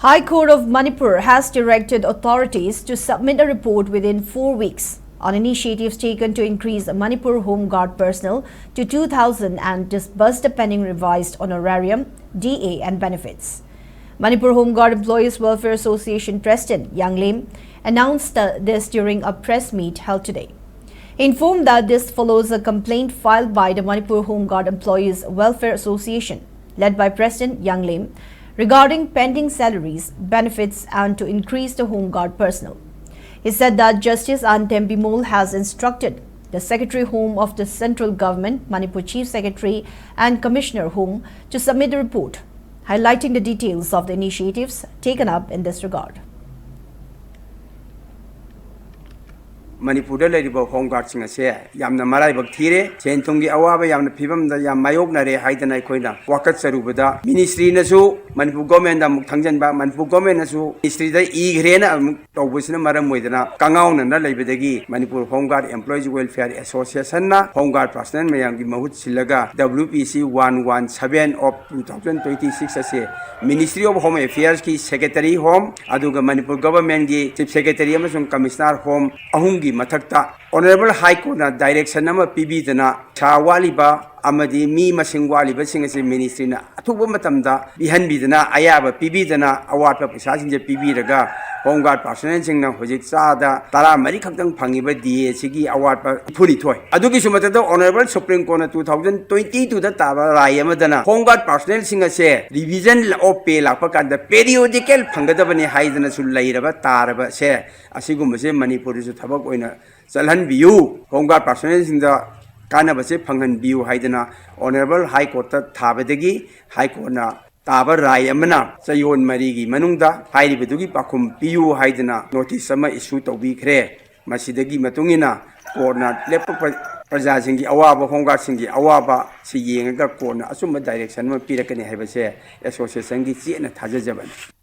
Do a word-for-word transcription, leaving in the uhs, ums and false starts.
High Court of Manipur has directed authorities to submit a report within four weeks on initiatives taken to increase Manipur Home Guard personnel to two thousand and disburse the pending revised honorarium, D A, and benefits. Manipur Home Guard Employees Welfare Association President Yang Lim announced, uh, this during a press meet held today. He informed that this follows a complaint filed by the Manipur Home Guard Employees Welfare Association, led by President Yang Lim, regarding pending salaries, benefits, and to increase the Home Guard personnel. He said that Justice Antem Bimol has instructed the Secretary Home of the Central Government, Manipur Chief Secretary, and Commissioner Home to submit the report, highlighting the details of the initiatives taken up in this regard. ꯃꯅꯤꯄꯨꯔꯗ ꯂꯩꯔꯤꯕ home ꯒꯥꯔꯗꯁꯤꯡ ꯑꯁꯦ ꯌꯥꯝꯅ ꯃꯔꯥꯏꯕꯛ ꯊꯤꯔꯦ꯫ ꯁꯦꯟ ꯊꯨꯝꯒꯤ ꯑꯋꯥꯕ ꯌꯥꯝꯅ ꯐꯤꯕꯝꯗ ꯌꯥꯝ ꯃꯥꯌꯣꯛꯅꯔꯦ ꯍꯥꯏꯗꯅ ꯑꯩꯈꯣꯏꯅ ꯋꯥꯀꯠꯆꯔꯨꯕꯗ, ꯃꯤꯅꯤꯁꯇ꯭ꯔꯤꯅꯁꯨ ꯃꯅꯤꯄꯨꯔ ꯒꯣꯔꯃꯦꯟꯗ ꯑꯃꯨꯛ ꯊꯪꯖꯟꯕ, ꯃꯅꯤꯄꯨꯔ ꯒꯣꯔꯃꯦꯟꯅꯁꯨ ꯃꯤꯅꯤꯁꯇ꯭ꯔꯤꯗ ꯏꯈ꯭ꯔꯦꯅ ꯑꯃꯨꯛ ꯇꯧꯕꯁꯤꯅ ꯃꯔꯝ ꯑꯣꯏꯗꯅ ꯀꯉꯥꯎꯅꯅ ꯂꯩꯕꯗꯒꯤ Manipur home guard employees welfare ꯑꯦꯁꯣꯁꯤꯌꯦꯁꯟꯅ ꯍꯣꯝ ꯒꯥꯔꯗ ꯄꯥꯔꯁꯅꯦꯜ ꯃꯌꯥꯝꯒꯤ ꯃꯍꯨꯠ ꯁꯤꯜꯂꯒ W P C one one seven of two thousand twenty six ꯑꯁꯤ Ministry of Home Affairs ꯀꯤ Secretary Home, ꯑꯗꯨꯒ ꯃꯅꯤꯄꯨꯔ ꯒꯣꯚꯔꯟꯃꯦꯟꯠꯀꯤ ꯆꯤꯐ ꯁꯦꯀ꯭ꯔꯦꯇꯔꯤ ꯑꯃꯁꯨꯡ ꯀꯃꯤꯁꯅꯔ ꯍꯣꯝ ꯑꯍꯨꯝꯒꯤ ꯃꯊꯛꯇ ꯑꯣꯅꯔꯦꯕꯜ ꯍꯥꯏ ꯀꯣꯔꯠꯅ ꯗꯥꯏꯔꯦꯛꯁꯟ ꯑꯃ ꯄꯤꯕꯤꯗꯅ, ꯄꯩꯁꯥ ꯋꯥꯠꯂꯤꯕ ꯑꯃꯗꯤ ꯃꯤ ꯃꯁꯤꯡ ꯋꯥꯠꯂꯤꯕꯁꯤꯡ ꯑꯁꯤ ꯃꯤꯅꯤꯁꯇ꯭ꯔꯤꯅ ꯑꯊꯨꯕ ꯃꯇꯝꯗ ꯄꯤꯍꯟꯕꯤꯗꯅ, ꯑꯌꯥꯕ ꯄꯤꯕꯤꯗꯅ, ꯑꯋꯥꯠꯄ ꯄꯩꯁꯥꯁꯤꯡꯁꯦ ꯄꯤꯕꯤꯔꯒ ꯍꯣꯝ ꯒꯥꯔꯗ ꯄꯥꯔꯁꯅꯦꯜꯁꯤꯡꯅ ꯍꯧꯖꯤꯛ ꯆꯥꯗ ꯇꯔꯥꯃꯔꯤ ꯈꯛꯇꯪ ꯐꯪꯉꯤꯕ D A ꯁꯤꯒꯤ ꯑꯋꯥꯠꯄ ꯅꯤꯐꯨꯅꯤꯊꯣꯏ꯫ ꯑꯗꯨꯒꯤꯁꯨ ꯃꯊꯛꯇ ꯑꯣꯅꯔꯦꯕꯜ ꯁꯨꯄ꯭ꯔꯤꯝ ꯀꯣꯔꯠꯅ two thousand twenty two ꯗ ꯇꯥꯕ ꯔꯥꯏ ꯑꯃꯗꯅ ꯍꯣꯝ ꯒꯥꯔꯗ ꯄꯥꯔꯁꯅꯦꯜꯁꯤꯡ ꯑꯁꯦ revision of pay ꯂꯥꯛꯄ ꯀꯥꯟꯗ periodical ꯐꯪꯒꯗꯕꯅꯤ ꯍꯥꯏꯗꯅꯁꯨ ꯂꯩꯔꯕ ꯇꯥꯔꯕꯁꯦ, ꯑꯁꯤꯒꯨꯝꯕꯁꯦ ꯃꯅꯤꯄꯨꯔꯗꯁꯨ ꯊꯕꯛ ꯑꯣꯏꯅ ꯆꯠꯍꯟꯕꯤꯌꯨ, ꯍꯣꯝ ꯒꯥꯔꯗ ꯄꯥꯔꯁꯅꯦꯜꯁꯤꯡꯗ ꯀꯥꯟꯅꯕꯁꯦ ꯐꯪꯍꯟꯕꯤꯌꯨ ꯍꯥꯏꯗꯅ ꯑꯣꯅꯔꯦꯕꯜ ꯍꯥꯏ ꯀꯣꯔꯠꯇ ꯊꯥꯕꯗꯒꯤ ꯍꯥꯏ ꯀꯣꯔꯠꯅ ꯇꯥꯕ ꯔꯥꯏ ꯑꯃꯅ ꯆꯌꯣꯜ ꯃꯔꯤꯒꯤ ꯃꯅꯨꯡꯗ ꯍꯥꯏꯔꯤꯕꯗꯨꯒꯤ ꯄꯥꯎꯈꯨꯝ ꯄꯤꯌꯨ ꯍꯥꯏꯗꯅ ꯅꯣꯇꯤꯁ ꯑꯃ ꯏꯁꯨ ꯇꯧꯕꯤꯈ꯭ꯔꯦ꯫ ꯃꯁꯤꯗꯒꯤ ꯃꯇꯨꯡ ꯏꯟꯅ ꯀꯣꯔꯠꯅ ꯂꯦꯞꯄ ꯄ꯭ꯔꯖꯥꯁꯤꯡꯒꯤ ꯑꯋꯥꯕ, ꯍꯣꯝ ꯒꯥꯔꯗꯁꯤꯡꯒꯤ ꯑꯋꯥꯕꯁꯤ ꯌꯦꯡꯉꯒ ꯀꯣꯔꯠꯅ ꯑꯆꯨꯝꯕ ꯗꯥꯏꯔꯦꯛꯁꯟ ꯑꯃ ꯄꯤꯔꯛꯀꯅꯤ ꯍꯥꯏꯕꯁꯦ ꯑꯦꯁꯣꯁꯤꯌꯦꯁꯟꯒꯤ ꯆꯦꯠꯅ ꯊꯥꯖꯖꯕꯅꯤ꯫